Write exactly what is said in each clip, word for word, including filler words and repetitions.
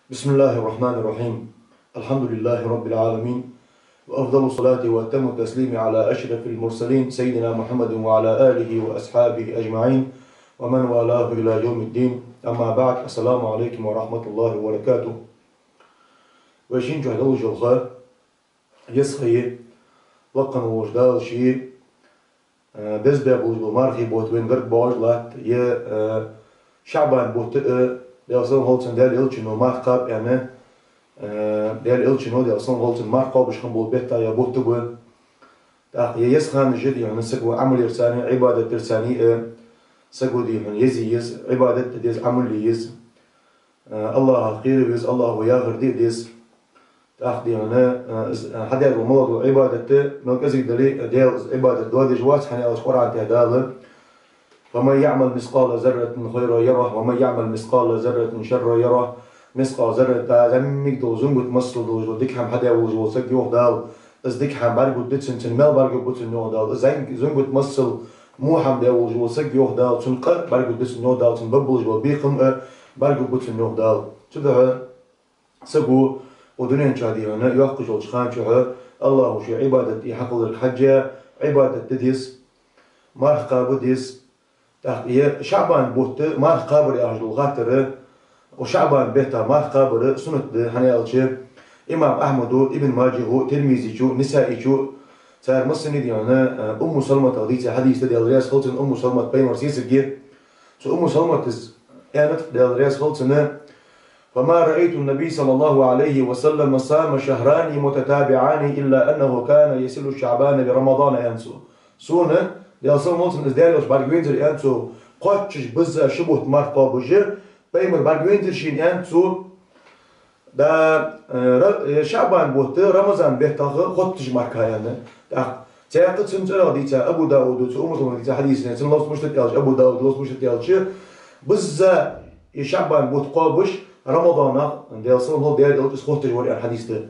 بسم الله الرحمن الرحيم. الحمد لله رب العالمين. وأفضل الصلاة وأتم التسليم على أشرف المرسلين سيدنا محمد وعلى آله وأصحابه أجمعين ومن والاه إلى يوم الدين. أما بعد. السلام عليكم ورحمة الله وبركاته. Вай шин чу долаш йола ха, еза ха я, лакха волча Дала ший, э, беза бе болаш бола мархий бутт вайна гарга боагӀаш латт, е, э, ШаӀбан бутт а, э, Даьла салам хилда цунна, Даьла Элчано марха кхаба аьнна, э, Даьла Элчано, Даьла салам хилда цунна, марха кхобаш хинна бола бетта я бутт а ба. ТӀаккха е еза ханаш я, дий хьона, саго Ӏамал ярца а, Ӏибадат ярца а, э, саго, дий хьона, еза е еза, Ӏибадат де деза, Ӏамал е еза. Э, АллахӀах кхера веза, АллахӀо яхар де деза. ТӀаккха, дий хьона, э, из, э, хьадаь дола малагӀа дола Ӏибадат да, мел кӀезига дале а, Даьла из Ӏибадат доадеш вац, хӀана аьлча Къуръан тӀа да: «فمن يعمل مثقال ذرة خيرا يره ومن يعمل مثقال ذرة شرا يره». Мискъал заррат, зӀамига дола, зунгат масал долаш дола дика хӀама хьадаь волаш вола саг, йоах Дала, из дика хӀама бӀаргагургда цунна, цунна мел бӀаргагургба цунна, йоах Дала. Из зун-, зунгат масал во хӀама даь волаш вола саг, йоах Дала, цунна къа бӀаргагургда цунна, йоах Дала, цунна бергболаш бола бекхам а бӀаргагургба цунна, йоах Дала. Цудухьа саго укх дунен чу, дий хьона, йоаккхаш йолча хана чухь АллахӀо ший Ӏибадат де хьакхолларга хьежжа, Ӏибадат де деза, марха кхаба деза. ТӀаккха е ШаӀбан бутт марха кхабар яхаш дола хаттар, укх ШаӀбан бетта марха кхабар суннат да, хӀана аьлча имам Ахьмада, Ибн Маджахьа, Тирмизийчо, Насаийчо, цар массане, дий хьона, э, Умму Саламатах дийца хьадис да, Даьла раьза хилда цунна, Умму Саламат пайхамара сесаг я. Цу Умму Саламата аьннад, Даьла раьза хилда цунна: «فما رأيت النبي صلى الله عليه وسلم صام شهرين متتابعين إلا أنه كان يصل شعبان برمضان», аьннад цо. Сона, Даьла салам хилда цунна, из Даьла Элча бӀаргавайнзар, аьннад цо, кхоачаш бизза ши бутт марха кхобаш, пайхамар бӀаргавайнзар шийна, аьннад цо, да, э, ра-, э, ШаӀбан бутт Рамазан беттах хотташ мара, аьнна. ТӀаккха цхьаькха цун цӀерагӀа дийца Абу Дауда, цу Умму Саламата дийца хьадис, цун лафзаш мишта да аьлча, Абу Дауда лафзаш мишта да аьлча, бизза е ШаӀбан бутт кхобаш Рамазанах, Даьла салам хилда, Даьла Элча из хотташ вар, аьнна хьадис да.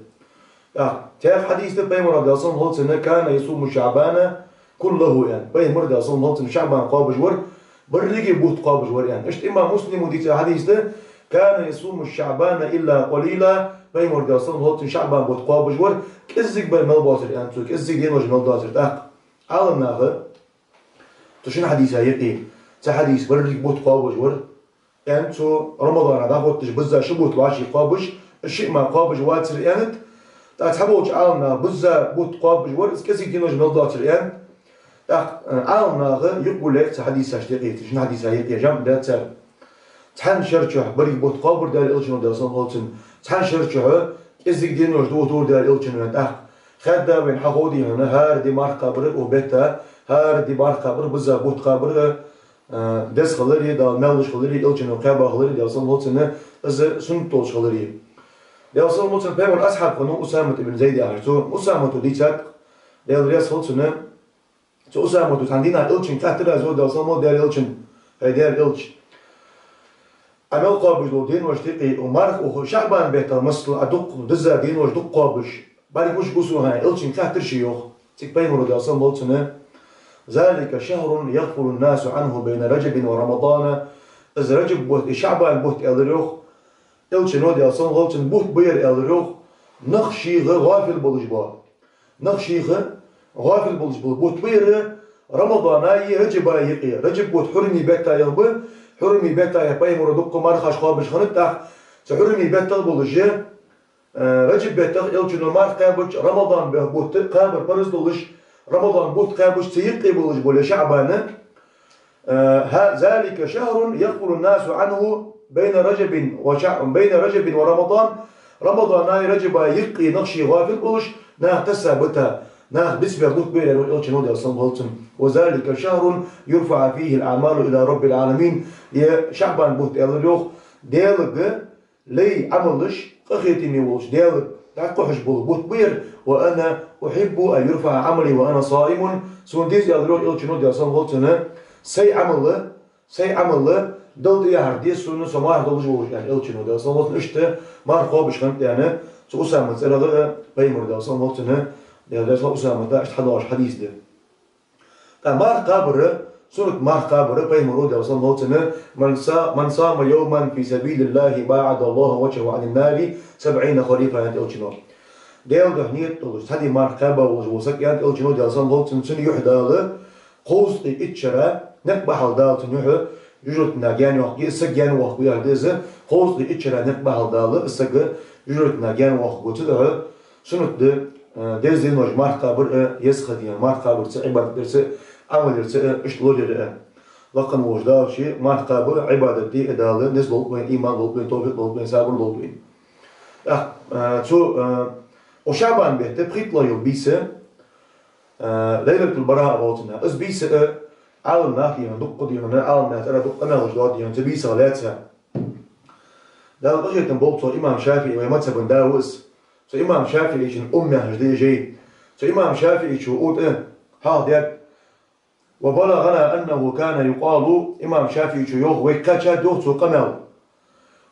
ТӀаккха цхьаькха хьадис да, пайхамара, Даьла салам хилда цунна, «كان يصوم شعبان كله», аьнна. Пайхамар, Даьла салам хилда цунна, ШаӀбан кхобаш вар, беррига бутт кхобаш вар, аьнна. Иштта имам Муслима дийца хьадис да: «كان يصوم شعبان إلا قليلا». Пайхамар, Даьла салам хилда цунна, ШаӀбан бутт кхобаш вар, кӀеззига бер мел боацар, аьннад цо, кӀеззига денош мел доацар. ТӀаккха Ӏаламнаха цу шин хьадиса юкъе цхьа хьадис, беррига бутт кхобаш вар, аьннад цо, Рамазанах дӀахотташ бизза ши бутт вӀаший кхобаш, шиъ мара кхобаш вацар, аьннад. ТӀаккха цхьаболча Ӏаламнаха бизза бутт кхобаш вар, из кӀеззига денош мел доацар, аьннад. ТӀаккха, э, Ӏаламнаха юкъе гулъяьй цу хьадисашта юкъе, цу шин хьадиса юкъе, жамӀ даьд цар. Цхьан шера чухь беррига бутт кхобар Даьла Элчано, Даьла салам хилда цунна, цхьан шера чухь кӀеззига денош дувцар Даьла Элчано, аьнна. ТӀаккха хаьдда вайна хьахов, дий хьона, хӀара ди марха кхабар укх бетта, хӀара ди марха кхабар, бизза бутт кхабар, э, деза хилари, Дала мел луш хилари, Элчано кхаьба хилари, Даьла салам хилда цунна, из суннат долаш хилари. Даьла салам хилда цунна, пайхамара асхьаб хиннав Усамат ибн Зайд яхаш. Цу Усамата дийцад, Даьла раьза хилда цунна, цу Усамата цхьан дийнахьа Элчанга хаьттар аз, йоах, Даьла салам хилда, Даьла Элчанга: «ХӀай Даьла Элча, Ӏа мел кхобаш дола деношта юкъе укх марха, укх ШаӀбан бетта масала Ӏа дукха дизза денош дукха кхобаш, бӀаргагуш гу сона хьайна?» Элчанга хаьттар ше, йоах. Цига пайхамара, Даьла салам хилда цунна: «ذلك شهر يغفل الناس عنه بين رجب ورمضان». Из Раджаб бутт, из ШаӀбан бутт, аьлар, йоах Элчано, Даьла салам хилда цунна, бутт ба ер, аьлар, йоах, нах шийх гӀафил болаш бола. Нах шийх гӀафил болаш бола бутт ба ер Рамаданаи Раджабаи юкъе. Раджаб бутт хьурмий бетта йола ба, хьурмий бетта пайхамара дукха мархаш кхобаш хиннад, тӀаккха цу хьурмий беттах болаш, э, Раджаб беттах Элчано марха кхаьбача, Рамадан бе-, бутт кхабар парз долаш, Рамадан бутт кхаьбача цу юкъе болаш бола ШаӀбан, Э, ха-, «ذلك شهر يغفل الناس عنه بين رجب وشع-، بين رجب ورمضان». Рамаданаи Раджабаи юкъе нах шийх гӀафил болаш, нах тесса бита, нах бицбе бутт ба ер, аьлар Элчано, Даьла салам хилда цунна. «وذلك شهر يرفع فيه الأعمال إلى رب العالمين». Е ШаӀбан бутт, аьлар, йоах, Даьлага лай Ӏамалаш къахетаме волча Даьлага дӀакхухьаш бола бутт ба ер. «وأنا أحب أن يرفع عملي وأنا صائم». Сона деза, аьлар, йоах Элчано, Даьла салам хилда цунна, сай Ӏамал, сай Ӏамал Далла тӀаяхьар деза сона, со марха долаш волаш, аьннад Элчано, Даьла салам хилда цунна. Иштта марха кхобаш хиннад, аьнна, цу Усамата цӀерагӀа пайхамара, Даьла салам хилда цунна, Даьла раьза хилва Усамата, иштта хьадоагӀаш хьадис да. ТӀаккха марха кхабар Суннат марха кхабар, пайхамара, Даьла салам хилда цунна: «من صا-، من صام يوما في سبيل الله باعد الله وجهه عن النار سبعين خريفا», аьннад Элчано. Даьла духьа нийят долаш цхьа ди марха кхаьба волаш вола саг, аьннад Элчано, Даьла салам хилда цунна, цун юхь Дала кховзткъеи итт шера никъ бахьалга, Дала цун юхь жожагӀатенах гаьна йоаккхаргья, из саг гаьна воаккхаргья яхаш да из, кховзткъеи итт шера никъ бахьалга Дала из саг жожагӀатенах гаьна воаккхаргва. Цудухьа суннат да, э, деза денош марха кхабар, э, еза хила, марха кхабарца, Ӏибадат дарца, Ӏамал дарца, э, иштта лораяр, э. Лакха волча Дала ший марха кхаба Ӏибадат де, э, Дала низ лолда вайна, иман лолда вайна, товфикъ лолда вайна, сабар лолда вайна. ТӀаккха, э, цу, э, укх ШаӀбан бетта пхийтталагӀа йола бийса, э, Лайлатул Бараа оал цунах. Из бийса, э, Ӏаламнаха, дукха, дукха Ӏаламнаха цӀерагӀа дукха къамаьлаш доаладаьд цу бийсах лаьца. Дала къахетам болба цох, имам ШафиӀий, вай мазхӀаба да ва из. Цу имам ШафиӀийчун умма яхаш да из жай. Цу имам ШафиӀийчо укх тӀа хьоахадаьд: «وبلغنا أنه كان يقال», имам ШафиӀийчо йоах, вайга кхаьчад йоах цо къамаьл.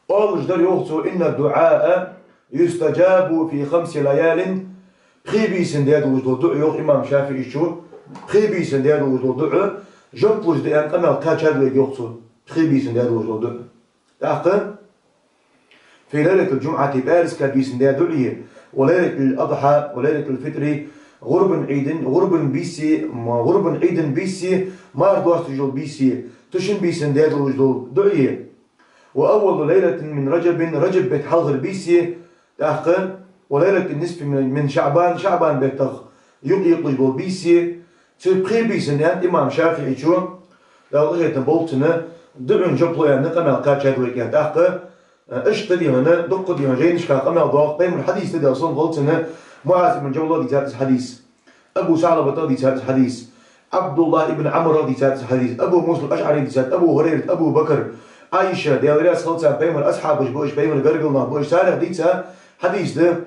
Оалаш дар йоах цо: «إن الدعاء يستجاب في خمس ليال». Пхе бийсан даь долаш дола дуӀа, йоах имам ШафиӀийчо, пхе бийсан даь долаш дола дуӀа жоп луш да аьнна къамаьл кхаьчад вайга йоах цо. Пхе бийсан даь долаш дола дуӀа. ТӀаккха في ليلة الجمعة, пӀаьраска бийсан даь дуӀа, وليلة الأضحى وليلة الفطر, гӀурбан Ӏийда, гӀурбан бийса, м, гӀурбан Ӏийда бийса, марха доасташ йола бийса, цу шин бийсан даь долаш дола дуӀа, وأول ليلة من رجب, Раджаб бетта хьалхара бийса, тӀаккха وليلة النصف من، من شعبان, ШаӀбан беттах юкъ екъалуш бола бийса, цу пхе бийсан, аьннад имам ШафиӀийчо, Дала къахетам болба цунна, дуӀан жоп лу аьнна къамаьл кхаьчад вайга. ТӀаккха, э, иштта дий хьона, дукха дий хьона жайнашка къамаьл доагӀа, пайхамара хьадис да, Даьла салам хилда цунна, МуӀаз ибн Джабала дийцад из хьадис, Абу СаӀлабата дийцад из хьадис, Ӏабдуллахь ибн Ӏамара дийцад из хьадис, Абу Муса ал-АшӀари дийцад, Абу ХӀурайрата, Абу Бакр, Ӏайша, Даьла раьза хилва царна, пайхамара асхьабаш ба уж, пайхамара гаргарча наха ба уж, салихь дийца хьадис да.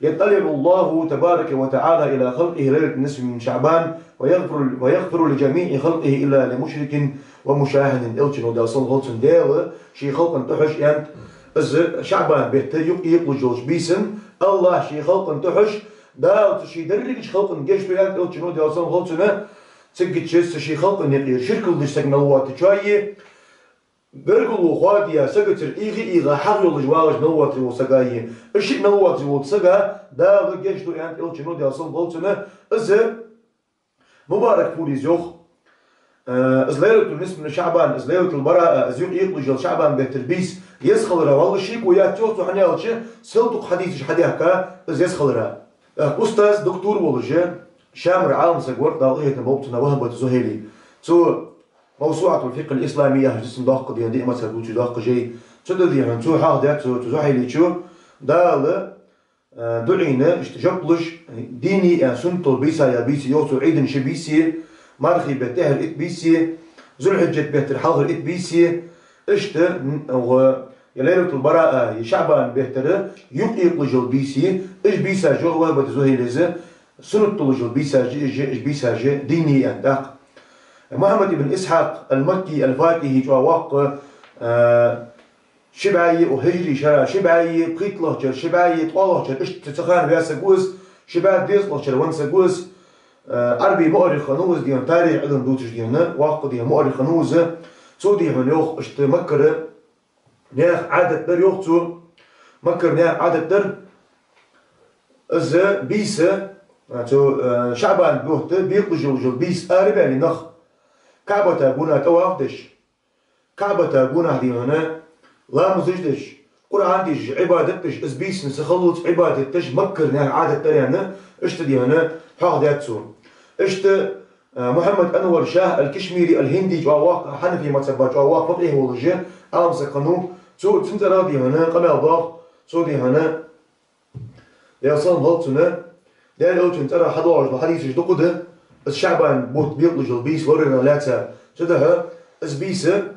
يطلع الله تبارك وتعالى إلى خلقه ليلة النصف من شعبان ويغفر، ويغفر لجميع خلقه إلا لمشرك ومشاحن. Элчано, Даьла салам хилда цунна, Даьла ший халкъана тӀахьож, аьннад, из ШаӀбан бетта юкъ екъалуш йолча бийсан АллахӀа ший халкъана тӀахьож, Дала цу ший дерригача халкъана гешт ду, аьннад Элчано, Даьла салам хилда цунна, цигача цу ший халкъана юкъера ширк луш саг мел воацачоа а, гаргало хоадаяь сагацара ийгӀа-ийгӀа хьагӀ йолаш вагӀаш мел воацаш вола сага а, из шиъ мел воацаш волча сага Дала гешт ду, аьннад Элчано, Даьла салам хилда цунна, из мубарак хургья из, йоах. Э, из Лайлатул нисф мин ШаӀбан, из Лайлатул Бараа, из юкъ екъалуш йола ШаӀбан беттара бийса еза хилара вӀалла шеко яц, йоах цо, хӀана аьлча сел дукха хьадисаш хьадаьхка из еза хилара. Э, устаз, доктор волаш, Шамара Ӏалам саг вар, Дала къахетам болба цунна, ВахӀбат Зухьайли. Цо «МавсуӀатул фикъхӀил ислами» яхаш да цун доккха, дий хьона, диъ мазхӀаб дувцаш доккха жай. Цу тӀа, дий хьона, цо хьоахадаьд цо, цу Зухьайличо, Дала, э, дуӀайна иштта жоп луш, дийна а, суннат а бийса я бийса, йоах цо, Ӏийда ши бийса, мархий бетта тӀехьара итт бийса, Зулхьиджат беттара хьалхара итт бийса, иштта, м, гӀо-, е Лайлатул Бараа, е ШаӀбан беттара юкъ екъалуш йола бийса, уж бийсаш, йоах ВахӀбат Зухьайлис, суннат долаш йола бийсаш я уж, уж бийсаш дийна я, аьннад. ТӀаккха Мухьаммад ибн Исхьакъ ал-Макки ал-Факихьи чӀоагӀа воккха, э, ши бӀаьи, укх хӀижрий шера ши бӀаьи пхийтталагӀча шера, ши бӀаьи ткъоалагӀча шера, иштта цу хана ваьсса саг ва из, ши бӀаьи дезткъалагӀча шера венна саг ва из, э, Ӏарбий муаррих хиннав из, дий хьона, тарих Ӏилма дувцаш, дий хьона, воккха, дий хьона, муаррих хиннав из. Цо, дий хьона, йоах, иштта Маккара наьха Ӏадат дар, йоах цо, Маккара наьха Ӏадат дар, из бийса, цу, э, ШаӀбан бутта бекъалуш йола бийса арабаьнна нах КаӀбата гонахьа тӀаваф деш, КаӀбата гонахьа, дий хьона, ламазаш деш, Къуръан дешаш, Ӏибадат деш, из бийсан сахиллалца Ӏибадат деш, Маккара наьха Ӏадат дар, аьнна, иштта, дий хьона, хьоахадаьд цо. Иштта, э, Мухьаммад Анвар шахӀ ал-Кашмири ал-ХӀинди чӀоагӀа воккха, хьанафий мазхӀаба чӀоагӀа воккха факъихь волаш, Ӏалам саг хиннав, цо, цун цӀерагӀа, дий хьона, къамаьл доагӀа, цо, дий хьона, Даьла салам хилда цунна, Даьла Элчан цӀерагӀа хьадоагӀаш дола хьадисаш дукха да, из ШаӀбан бутт бекъалуш йола бийса лораярах лаьца. Цудухьа из бийса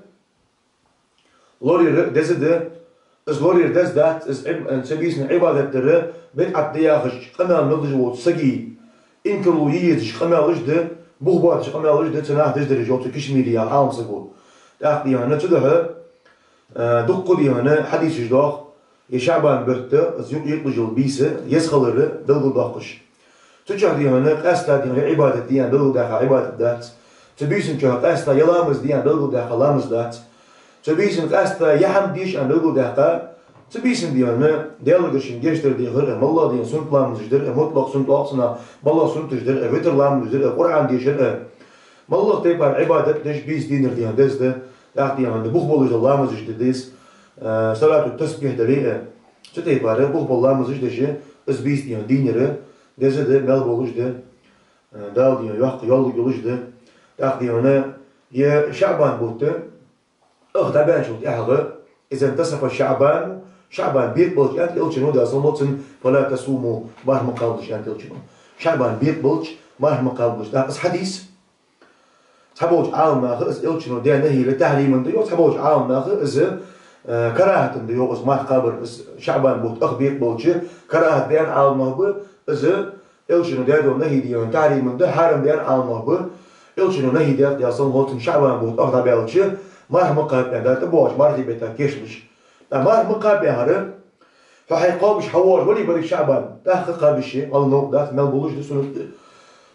лораяр деза да, из лораяр деза дац, из Ӏиб-, цу бийсан Ӏибадат дар бидӀат да яхаш къамаьл мел деш волча сага инкарло е езаш къамаьлаш да, бух боацаш къамаьлаш да цу наха деш дар, йоах цу Кашмири яхача Ӏалам саго. ТӀаккха, дий хьона, цудухьа, э, дукха, дий хьона, хьадисаш доагӀа, е ШаӀбан бутт, из юкъ екъалуш йола бийса еза хилар белгалдоаккхаш. Цу чу, дий хьона, къаьстта, дий хьона, Ӏибадат да аьнна белгалдаьккха Ӏибадат дац. Цу бийсан чу къаьстта е ламаз де аьнна белгалдаьккха ламаз дац. Цу бийсан къаьстта е хӀама деша аьнна белгалдаьккха, цу бийсан дийнахьа Даьлагара шийна гешт дар дехар а, моллагӀа дийнахьа суннат ламазаш дар а, мутлакъ суннат оалаш санна, моллагӀа суннаташ дар а, витр ламазаш дар а, Къуръан дешар а. МоллагӀа тайпара Ӏибадат деш бийсан дийнахьа деза да, тӀаккха дийнахьа бух болаш дола ламазаш де деза, э, салату тасбихь дале а. Цу тайпара бух бола ламазаш деш, из бийсан дийнахьа деза да, маьл болаш да, э, Дала дийнахьа йоккха йоал йолаш да. ТӀаккха дийнахьа е ШаӀбан бутт ах дӀабаьнначул тӀехьагӀа, إذا انتصف شعبان, ШаӀбан бекъабелча аьннад Элчано, Даьла салам хилда цунна, فلا تصوموا, марха ма кхабалаш аьннад Элчано. ШаӀбан бекъабелча марха ма кхабалаш. ТӀаккха из хьадис цхьаболча Ӏаламнаха из Элчано даь нахьи ла тахьриман да йоах, цхьаболча Ӏаламнаха из, э, карахӀатан да йоах, из марха кхабар, из ШаӀбан бутт ах бекъабелча карахӀат да аьнна Ӏаламнах ба, из Элчано даь дола нахьи дийнахьа тахьриман да, хьарам да аьнна Ӏаламнах ба. Элчано нахьи даьд, Даьла салам хилда цунна, ШаӀбан бутт ах дӀабаьлча марха ма кхаба аьнна, тӀабоагӀача мархий бетта кийчдеш. ТӀаккха марха ма кхаба аьлча, хьо хьай кхобаш хьавоагӀаш вале берригаш ШаӀбан, тӀаккха кхаба йиш я, валла новкъа дац, маьл болаш да, суннат да.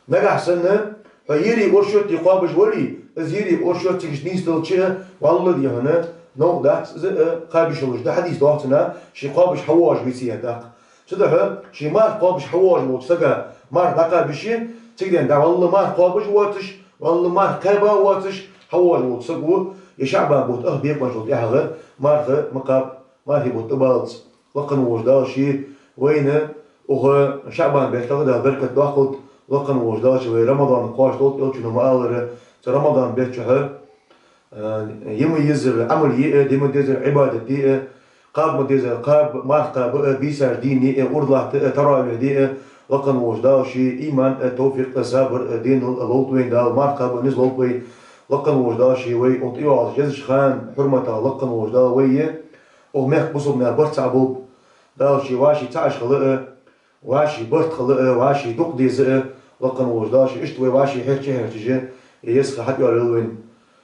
Нагахьа санна хьо ере оршоте кхобаш вале, из ере оршот цига нийсделча, валла дийнахьа новкъа дац из а кхаба йиш йолаш да, хьадис доагӀа цунах, ше кхобаш хьавоагӀаш веце а тӀаккха. Цудухьа ше марха кхобаш хьавоагӀаш волча сага марха дӀакхаба йиш я, цигара дӀа валла марха кхобаш воацаш, валла марха кхаьба воацаш хьавоагӀаш волча саго, е ШаӀбан бутт ах бекъабенначул тӀехьагӀа марха ма кхаба, мархий бутт тӀабаллалца. Лакха волча Дала ше вайна укх ШаӀбан беттах а Дала беркат доаккхалда, лакха волча Дала ше вай Рамадан кхоачадолда, Элчано ма аллара, цу Рамадан бетта чухь а, э, е ма еззара Ӏамал е а, де ма деззара Ӏибадат де а, кхаба ма деззара кхаба, марха кхаба а, бийсаш дийна е а, урд латта а, таравихь де а, лакха волча Дала ше иман а, товфикъ а, сабар а, денал а лолда вайна Дала, марха кхаба а низ лолда вай, лакха волча Дала ше вай укх тӀайоагӀача езача хана хьурматах, лакха волча Дала вай е укх мехка бусалба нах барт цхьа болба, Дала ше вӀаший цхьа Ӏаш хила а, вӀаший барт хила а, вӀаший дукха деза а, лакха волча Дала ше иштта вай вӀаший хьерча а хьерчаш, е еза ха хьатӀайоалайойла вайна.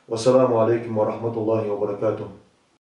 والسلام عليكم ورحمة الله وبركاته.